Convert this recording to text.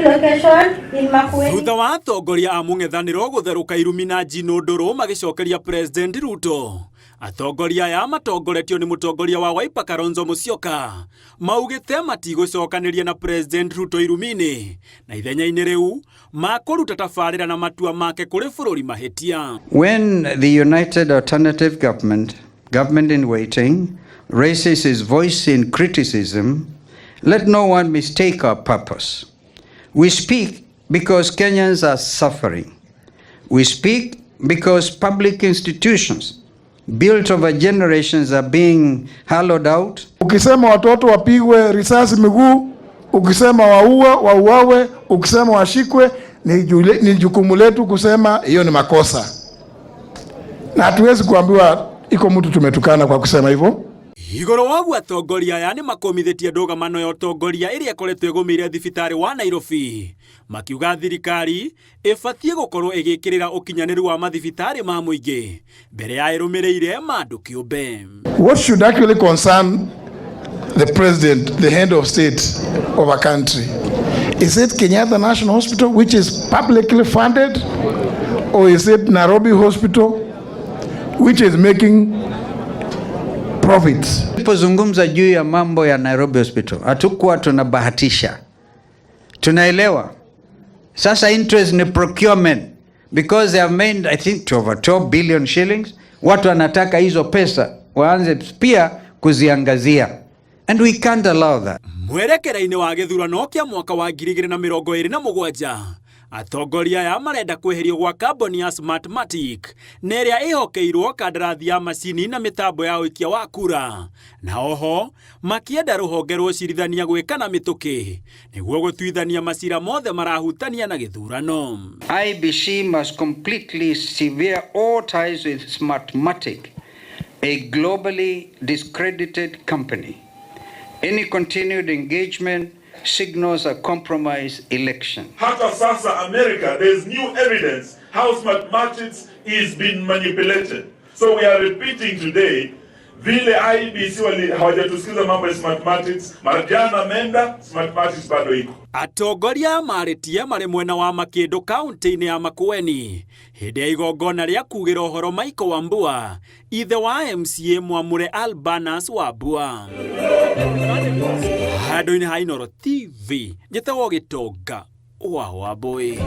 location in Makueni. Thutha wa atongoria a mũng'ethanĩro gũtherũka irumi na njino ndũrũ magĩcokeria President Ruto, atongoria aya matongoretio nĩ mũtongoria wa Wiper Kalonzo Musyoka maugĩte matigũcokanĩria na President Ruto irumi-inĩ na ithenya-inĩ rĩu makũruta tabarĩra na matua make kũrĩ bũrũri mahĩtia. When the United Alternative Government, government in waiting, raises its voice in criticism, let no one mistake our purpose. We speak because Kenyans are suffering. We speak because public institutions built over generations are being hollowed out. Ukisema watoto wapigwe risasi miguu, ukisema waue wauawe, ukisema washikwe, ni jukumu letu kusema hiyo ni makosa, na hatuwezi kuambiwa iko mtu tumetukana kwa kusema hivyo. Igũrũ wa ũguo, atongoria aya nĩ makũmithĩtie ndũgamano ya ũtongoria ĩrĩa ĩkoretwo ĩgũmĩire thibitarĩ wa Nairobi, makiuga thirikari ĩbatiĩ gũkorwo ĩgĩkĩrĩra ũkinyanĩru wa mathibitarĩ ma mũingĩ mbere ya ĩrũmĩrĩire ma andũ kĩũmbe. What should actually concern the president, the head of state of a country, is it Kenyatta National Hospital, which is publicly funded, or is it Nairobi Hospital, which is making profits? Tulipozungumza juu ya mambo ya Nairobi Hospital, hatukuwa tunabahatisha, tunaelewa. Sasa interest ni procurement because they have made, I think, over 12 billion shillings. Watu wanataka hizo pesa waanze pia kuziangazia and we can't allow that. Mwerekera-inĩ wa gĩthurano kĩa mwaka wa 2027, atongoria aya marenda kweherio gwa kambuni ya Smartmatic na ĩrĩa ĩhokeirwo kandarathi ya macini na mĩtambo ya ũikia wa kura, na oho makĩenda rũhonge rwa ũcirithania gwĩka na mĩtũkĩ nĩguo gũtuithania macira mothe marahutania na gĩthurano. IEBC must completely sever all ties with Smartmatic, a globally discredited company. Any continued engagement signals a compromised election. Hata sasa America, there's new evidence how Smartmatic is being manipulated. So we are repeating today vile IEBC wali hawajatusikiza mambo ya Smartmatic. Mara jana ameenda, Smartmatic bado iko. Atongoria marĩtie marĩ mwena wa Makĩndũ kaunti-inĩ ya Makueni hĩndĩ ya igongona rĩa kugĩra ũhoro Michael Wambua, ithe wa MCA Mwamũre Albanas Wambua. Handũ-inĩ ha Inooro TV, njĩtagwo Gĩtonga wa Wambui.